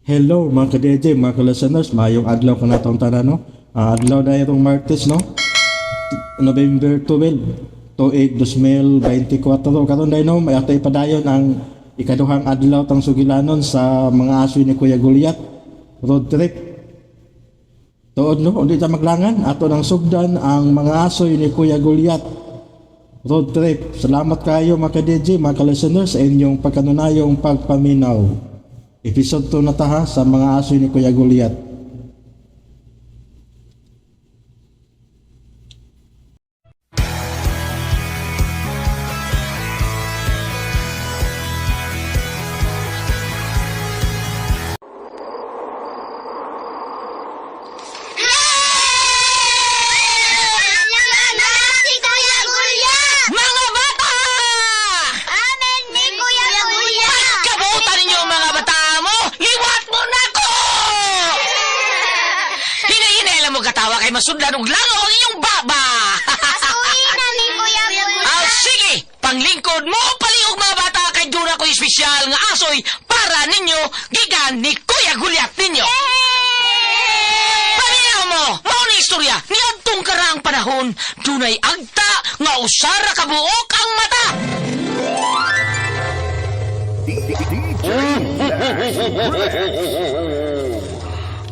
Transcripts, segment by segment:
Hello mga ka-DJ, mga ka-listeners, maayong adlaw ka natong tanan, no? Adlaw na itong Martes, no? November 12, tuig 2024. Karon dahil, no, may ato ipadayon ang ikaduhang adlaw tang sugilanon sa mga aso ni Kuya Goliath road trip. Tuod, no, undi ta maglangan, ato nang sugdan ang mga asoy ni Kuya Goliath road trip. Salamat kayo mga ka-DJ, mga ka-listeners sa inyong pagkanunayong pagpaminaw. Episode 2 na ta ha, sa mga asoy ni Kuya Goliath. Si Kuya Gulya! Mga bata! Amen ni Kuya Gulya! Kabutan ninyo mga bata mo! Liwat mo na ko! Hinahinay mo katawa kay masudlan og langaw ang inyong baba! Pasuin na ni Kuya Gulya! Ah, sige! Panglingkod mo, paliog mga bata kay dura ko espesyal nga asoy para ninyo gikan ni Kuya Gulyat ninyo! Paminaw mo! Mao ni istorya ni adtong karaang panahon, dunay agta nga usara ka buok ang mata!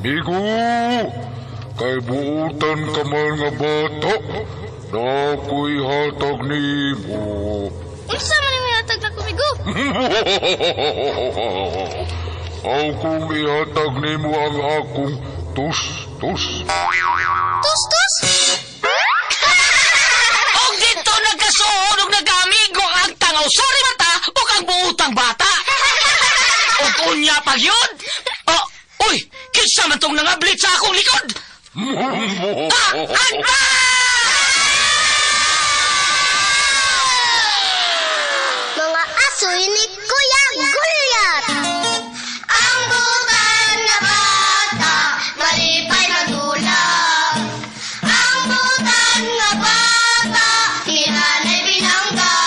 Migo, kay buutan ka man nga bata, na ako'y hatag nimo. Unsa man ang hatag na kumigo? Aw kung ihatag nimo ang akong tus-tus. Tus tus! Og dito nagkasuod og nagkaamigo ang agtang usari mata ug ang buutang bata. Og unya pag yun. Oh, uy, kinsa man tong nangablit sa akong likod? Ah, agta! Mga asoy ni Kuya Gulyat! Ang butan na bata, malipay magulak. Ang butan na bata, ni nanay binangga.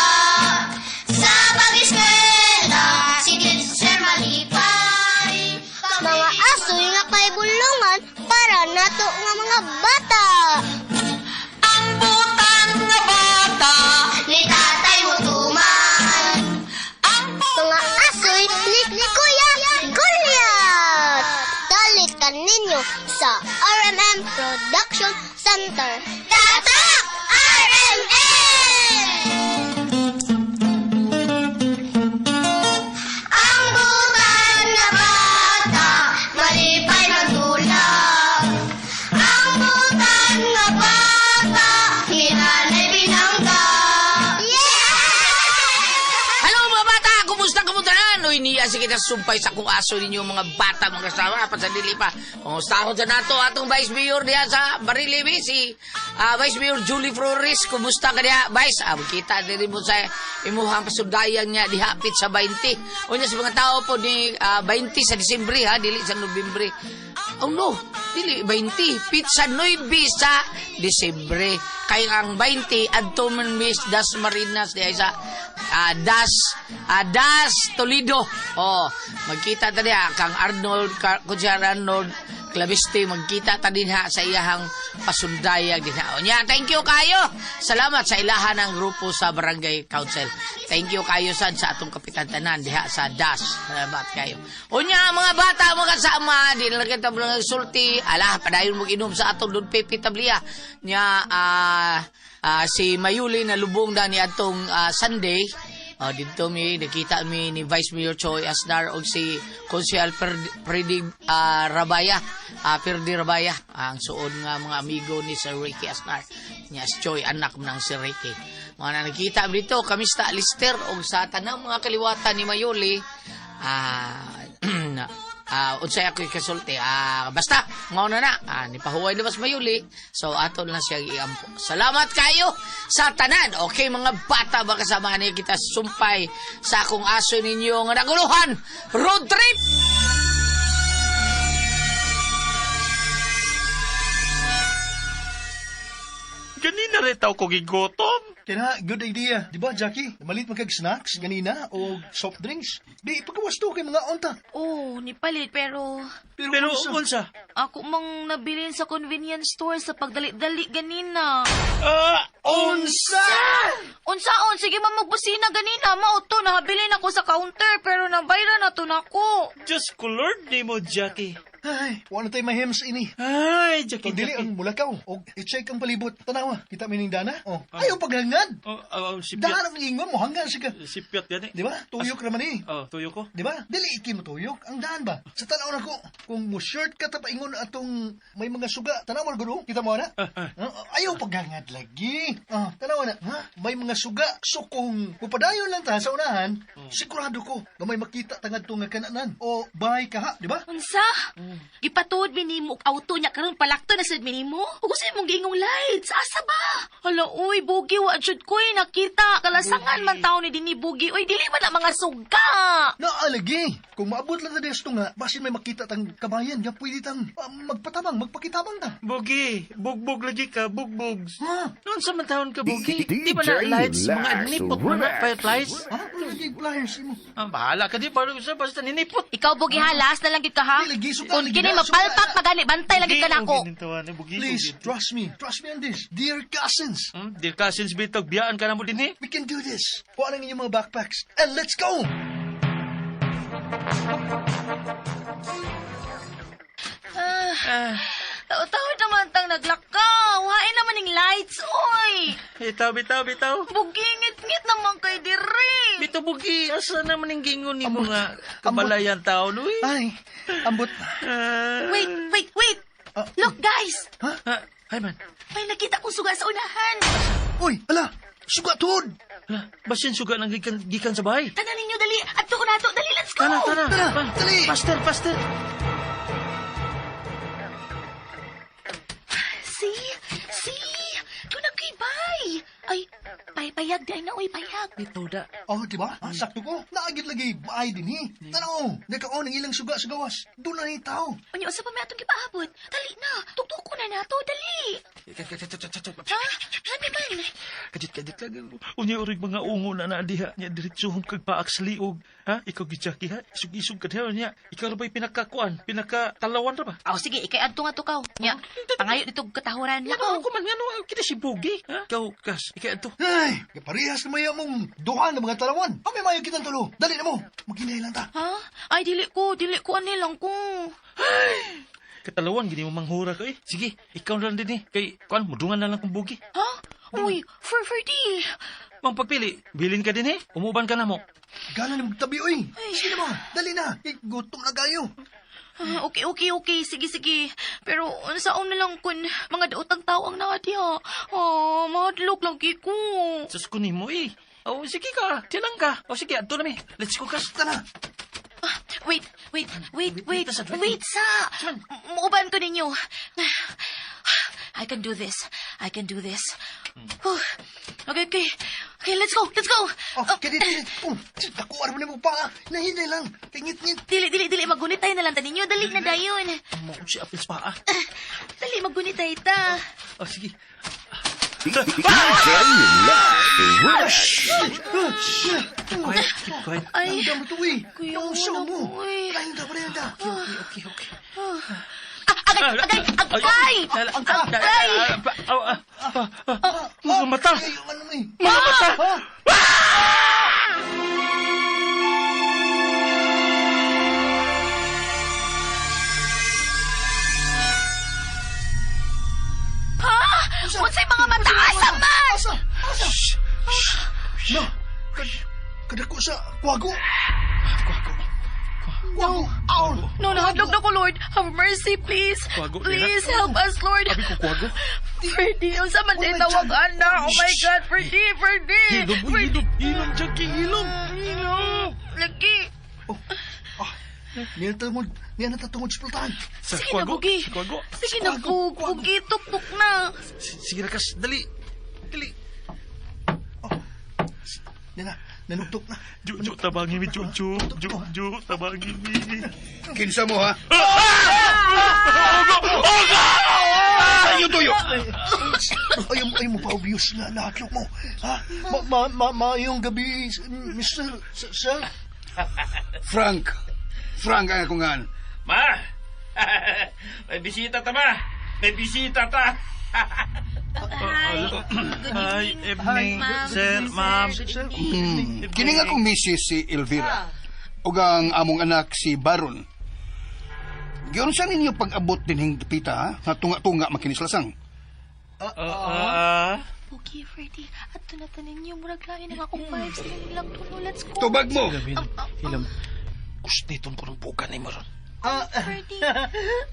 Sa pag-eskwela, si teacher malipay. Mga asoy nga kay bulungan para nato nga mga bata. Ang butang nga bata. Ni tatay mo tuman. Ang Mga asoy ni Kuya Goliath! Dalit ka ninyo sa RMM Production Center. Tatak! RMM! Ang butan na bata, malipay magulak. Ang butan na bata, ni nanay binangga. Yeah! Hello mga bata! Kumusta kumusta? Uy, niya si kita sumpay sa kung aso ninyo mga bata mga kasama. Pasadili pa. Kumusta ako dyan nato atong Vice Mayor diya sa Barilibi, si Vice Mayor Julie Flores. Kumusta ka diha, Vice? Kita din mo sa imuhang pasundayang niya dihapit sa 20. Unya sa mga tao po ni 20 sa Disembre ha, dili sa Nobyembre. Oh no, dili 20, pizza 9 sa Disembre. Kay ang 20 adto man miss Das Marinas diha sa Das Toledo. Oh, magkita ta diha kang Arnold Kuya Arnold Claviste, magkita ta dinha sa iyahang pasundayag dinha. Unya, thank you kayo. Salamat sa ilahan ng grupo sa Barangay Council. Thank you kayo sad sa atong kapitan tanan diha sa Das. Salamat kayo. Unya mga bata mga kasama, di na lang kita mga sulti. Ala, padayon mo inom sa atong Don Pepe Tablia. Nya si Mayuli na lubong na ni atong Sunday. Oh, dito mi nakita mi ni Vice Mayor Choi Asnar og si Konsehal Freddy Rabaya, Ferdy Rabaya, ang suod nga mga amigo ni Sir Ricky Asnar. Nya si Choi anak man ang si Ricky. Mga na nakita mi dito kami sa Lister og sa tanang mga kaliwatan ni Mayuli. Unsay ako ikasulti. Basta mao na na. Nipahuway na mas Mayuli. So ato na siya iampo. Salamat kayo sa tanan. Okay mga bata, baka kasama niyo kita sumpay sa akong aso ninyo nga naguluhan. Road trip! Ganina rin tao ko gigutom. Kaya good idea. Di ba, Jackie? Namalit man kag snacks ganina o soft drinks. Di, pagawas to kay mga onta. Oh, nipalit pero Pero, unsa? Ako mang nabilin sa convenience store sa pagdali-dali ganina. Ah, Unsa! Unsaon, sige man magbusina ganina, mao to nahabilin ako sa counter pero nabayra na to nako. Diyos ko, Lord, ni mo, Jackie. Ay, wala tayo mahems ini. Ay, Jackie, Kung dili Jackie. ang mulakaw, o i-check ang palibot. Tanawa, kita mi ning dana? Oh. Ayaw paghangad. Oh, oh, si Daan Piat. ang ingon mo, hanggan siya ka. Si Piat yan eh. Di ba? Tuyok raman eh. Oh, tuyo ko. Di ba? Dili iki mo tuyok. Ang daan ba? Sa tanaw nako, kung mo shirt ka tapaingon atong may mga suga, tanaw mo gulo. Kita mo na? Ah, ah. Ayaw paghangad lagi. Ah, tanaw na. Ha? May mga suga. So kung mupadayon lang ta sa unahan, sigurado ko na may makita tangad to nga kananan. O bahay ka ha, di ba? Unsa? Gipatuod mi nimo og auto niya karon palakto na sad mi nimo. Ug unsay imong giingong lights? Asa ba? Hala oy, bugi wa jud koy nakita. Kalasangan man taon ni dinhi bugi. Oy, dili man na mga suga. Naalagi. Kung maabot lang ta desto nga, basin may makita tang kabayan nga pwede tang magpatabang, magpakitabang ta. Bugi, bugbog lagi ka, bugbog. Ha? Noon sa man taon ka, Bugi? DJ Di ba na lights, mga Lax nipot mo na, Relax. fireflies? Ha? Lagi flyers mo. Ah, bahala ka di, parang sa basta ninipot. Ikaw bugi ha, last na lang gid ka ha. Dili, giso ka, Kung lagi kini na, suga. mapalpak pagani bantay lang gid ka nako. Please, trust me. Trust me on this. Dear cousins, Dear cousins, bitog, biyaan ka na mo din eh. we can do this. Kuha ng inyong mga backpacks and let's go! Ah, Taw-taw naman tang naglakaw. Hain naman ning lights, oy. Bitaw, bitaw, bitaw. Bugi ngit-ngit naman kay dire. Bitaw, Bugi, asa naman ang gingon ni mga kabalayan tao, Luis? Ay, ambot. Ah, Wait, wait, wait. Ah. Look, guys. ah, ay man, May nakita kong suga sa unahan. Uy, ala, sugatod! Hala, basin suga ng gikan, gikan sa bahay. Tanan ninyo, dali. Adto ko nato. Dali, let's go. Tana, tana. Tara, Pa- dali. Faster, faster. See? See? Doon na kay bay. Ay, pay payag di ay na, oy, payag. Bitaw da. Oh, di ba? Ah, sakto ko. Naagit lagi, baay din eh. Tanaw, nakaon ang ilang suga sa gawas. Doon na ni tao. Unya, usa pa may atong gipaabot. Dali na. Tuktuko na nato, dali. Ha? Ano man? Kadit, kadit lang. Unya urig mga ungo na na diha. Nya diretsuhon kag paak sa liog. Ha? Ikaw gijaki ha? Isug-isug ka diha niya. Ikaw ra ba'y pinakakuan? Pinakatalawan ra ba? Aw, sige, ikay adto nga tukaw. Nya, pangayo dito og katahuran. Ano Lakaw. ako man nga no? Kita si Bugi. Ha? Ikaw, kas. Ikaw ato. Ay, parehas na maya mong duha ng mga talawan. Kami mayo kitang tulo. Dali na mo. Maghinay lang ta. Ha? Ay, dili ko ani lang ko. Katalawan, gini mo manghura ka eh. Sige, ikaw na lang din eh. Kay, kuan, mudungan na lang kong Bugi. Ha? Uy, for di. Mang pagpili, bilin ka din eh. Umuban ka na mo. Gana na magtabi, uy. Sige na ba? Dali na. Eh, gutom na kayo. Ah, okay, okay, okay. Sige, sige. Pero unsaon na lang kun mga daotang tao ang naa diha. Oh, mahadlok lang kay ko. Sus ko nimo eh. Oh, sige ka. Tiyan lang ka. Oh, sige, adto na mi. Let's go, kas. Tara. Ah, wait, wait, wait, wait, Wait, sa- wait sa. Muuban ko ninyo. I can do this. I can do this. Whew. Okay, okay. Okay, let's go, let's go. Oh, kaya dili. Oh, ako aram na mo pa. Nahinay lang. Kay ngit-ngit. Dili, dili, dili. Maggunitay na lang ta ninyo. Dali na dayon. Mo si Apple pa ah. Dali, maggunitay ta. Oh, sige. DJ Lax Rush. Keep quiet, keep quiet. Ay, Ang damo to, uy. Kuya, Ang show wala mo. ko, eh. Padayon ta, padayon ta. Okay, okay. Ah, agay, agay, agay! Agay! Mga mata! Ay, yung ano eh. Mga mata! Ha? Ha? Unsay mga mata? Asa man? Asa? Asa? No. Kadako sa kwago. Kwago. Kwago. Owl. No, nahadlok na ko, Lord. Have mercy, please. Kwago, Please help us, Lord. Abi ko kwago. Ferdy, unsa man day Oh my tawag God. ana? Oh my God, Ferdy, Ferdy. Hilom, uy, hilom. Hilom, Jackie, hilom. Hilom. Lagi. Ah, niya tungod, niya natatungod sa pultahan. Sa Sige na, kwago. Bugi. Sa kwago. Sige na, Kwago, kwago. Bugi. Tuktok na. Sige na, kas. Dali. Dali. Niya na, nanugtok na. Ju, ju, tabangin mi, ju, ju, ju, ju, tabangin mi. Kinsa mo ha? Ogo! Ogo! Sa inyong tuyo. Ayaw, ayaw mo pa obvious nga nahatlok mo. Ha? Ma, ma, ma, maayong gabi, Mr. Sir. Frank. Frank ang akong ngan. Ma! May bisita ta, ma! May bisita ta! Hi. Good Hi, evening. evening, Ma'am. sir, ma'am. Sir, Kini nga akong misis si Elvira. Ug ang among anak si Baron. Giunsa ninyo pag-abot dinhing dapita ha? Nga tunga-tunga makinislasang. Ah, Bugi, Freddy. Ato na tanin niyo. Murag lain ang akong vibes. Nilang tulo. Let's go. Tubag mo. Hilam. Kusniton ko ng buka ni mo ron. Ah, Freddy.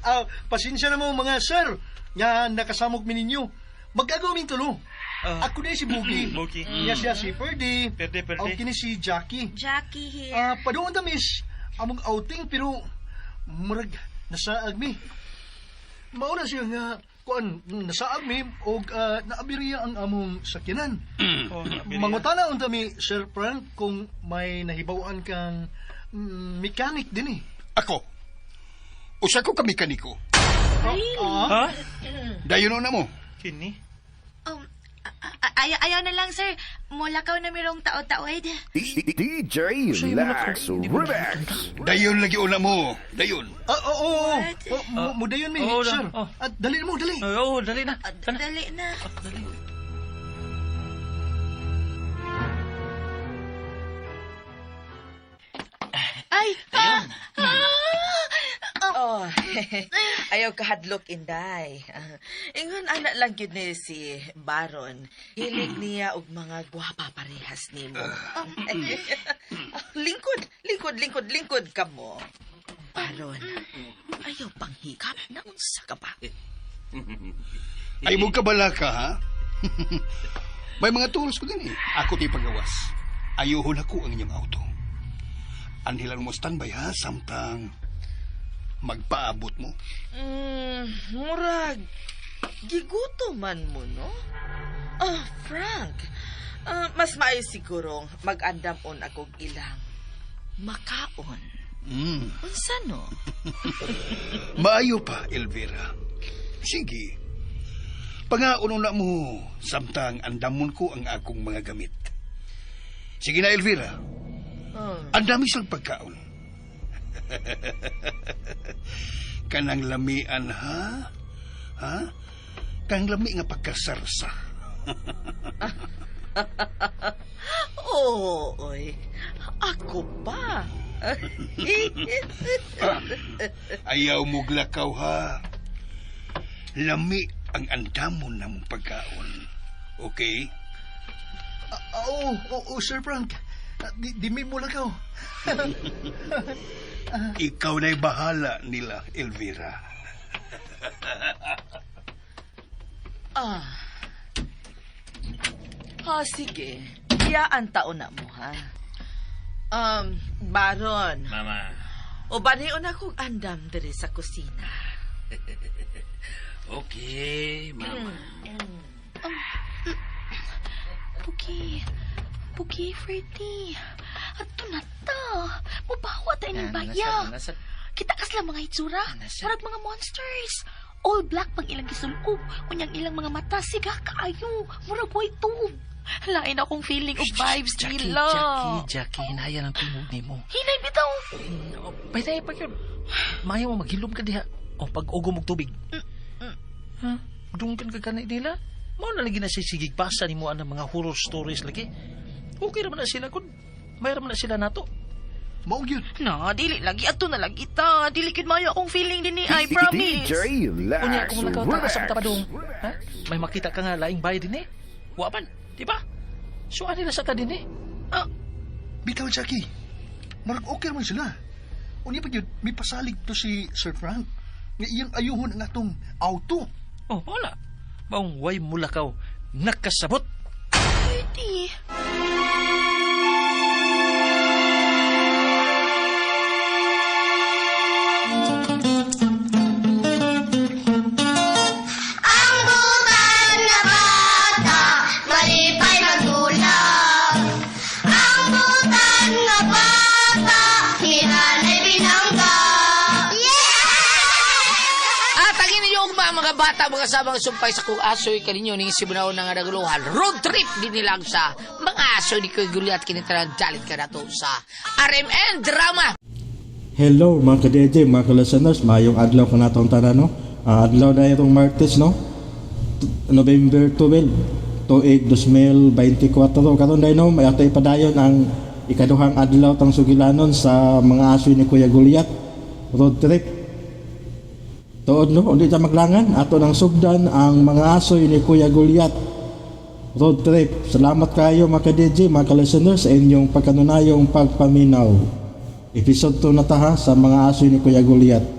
ah, pasensya na mo mga sir nga nakasamok mi ninyo. Mag-agaw min tulo. Ako na si Bugi. Bugi. Niya siya si Ferdy. Ferdy, Ferdy. Ang kini si Jackie. Jackie here. Ah, paduon ta miss among outing pero murag nasaag mi. Mauna siya nga kuan nasaag mi og naabiriya ang among sakyanan. Oh, Mangutana unta mi Sir Frank kung may nahibaw-an kang mechanic din eh. Ako. Usa ko ka mekaniko. Really? Ha? Dayon na mo. Kini? Ayaw na lang, sir. Mulakaw na mirong tao-taoid. DJ Lax Remix. Dayon lagi una mo. Dayon. Ah, oo, oo. Oh, mo dayon mi, Oo, sir. oh. At dali mo, dali. Oo, dali na. Tana. Dali na. Ay! Ah! Ah! Oh, ayaw kahadlok inday. Ingon ana lang gyud ni si Baron. Hilig niya og mga gwapa parehas nimo. Lingkod, lingkod, lingkod, lingkod ka mo. Baron, ayaw panghikap na unsa ka ba? Ay mo kabala ka ha? May mga tools ko din eh. Ako ti pagawas. Ayuhon ako ang inyong auto. Anhilan mo standby ha, samtang magpaabot mo. Murag, giguto man mo, no? Ah, Frank, mas maayo sigurong mag-andam on akong ilang makaon. Unsa no? Maayo pa, Elvira. Sige. Pangaon na mo, samtang andamon ko ang akong mga gamit. Sige na, Elvira. Andami siyang pagkaon. Kanang lamian, ha? Ha? Kanang lami nga pagkasarsa. Oo, oy. Ako pa. Ayaw mo glakaw, ha? Lami ang andamon na mong pagkaon. Okay? Oo, oo, Sir Frank. Di mi mo lakaw. Ikaw na'y bahala nila, Elvira. Ah. Oh, sige. Iyaan taon na mo, ha? Baron. Mama. O banion akong andam diri sa kusina. Okay, mama. Bugi. Bugi, Freddy. Ato na ta. Mubawa tayo ng baya. Kita kasla mga itsura. Murag mga monsters. All black pang ilang gisulob. Unyang ilang mga mata siga kaayo. Murag white tube. Lain akong feeling of vibes Jackie, nila. Jackie, hinaya ng tingog nimo. Hinay bitaw. Pwede pa yun. Maya mo, maghilom ka diha. O, pag-ugo mong tubig. Ha? Dunggan ka kanay nila? Mao na lagi na siya sigig basa ni mo ang mga horror stories lagi. Okay naman na sila kun. Mayroon na sila nato. Mao gyud. Na, dili lagi. Ato na lagi ta. Dili kid mayo akong feeling din ni I promise. DJ Unya, Lax kung nakaw ta sa Remix. tapadong. Ha? May makita ka nga laing bayad din eh. Wa man, di ba? So, ano na sa ta din eh? Ah, Bitaw, Jackie. Murag okay man sila. Unya pa gyud, may pasalig to si Sir Frank. Nga iyang ayuhon ang atong auto. Oh, wala. Maong way mulakaw. Nakasabot. Freddy. Ang butan nga bata, malipay magdulak. Ang butan nga bata, hinanay binangga. Yeah! At ang inyong ugma mga bata, mga sabang sumpay sa kong asoy kaninyo ning sibunaw na nga naguluhan. Road trip din nilang sa mga asoy ni Kuya Gulyat kinitaran dalit ka nato sa RMN Drama. Hello mga ka-DJ, mga ka-listeners, maayong adlaw ka natong tanan, no? Ah, adlaw na itong Martes, no? November 12, tuig 2024. Karon dahil, no, may ato ipadayon ang ikaduhang adlaw tang sugilanon sa mga aso ni Kuya Gulyat. Road trip. Tuod, no, hindi ta maglangan, ato nang sugdan ang mga asoy ni Kuya Gulyat. Road trip. Salamat kayo mga ka-DJ, mga ka-listeners sa inyong pagkanunayong pagpaminaw. Episode 2 na ta ha, sa mga aso ni Kuya Gulyat.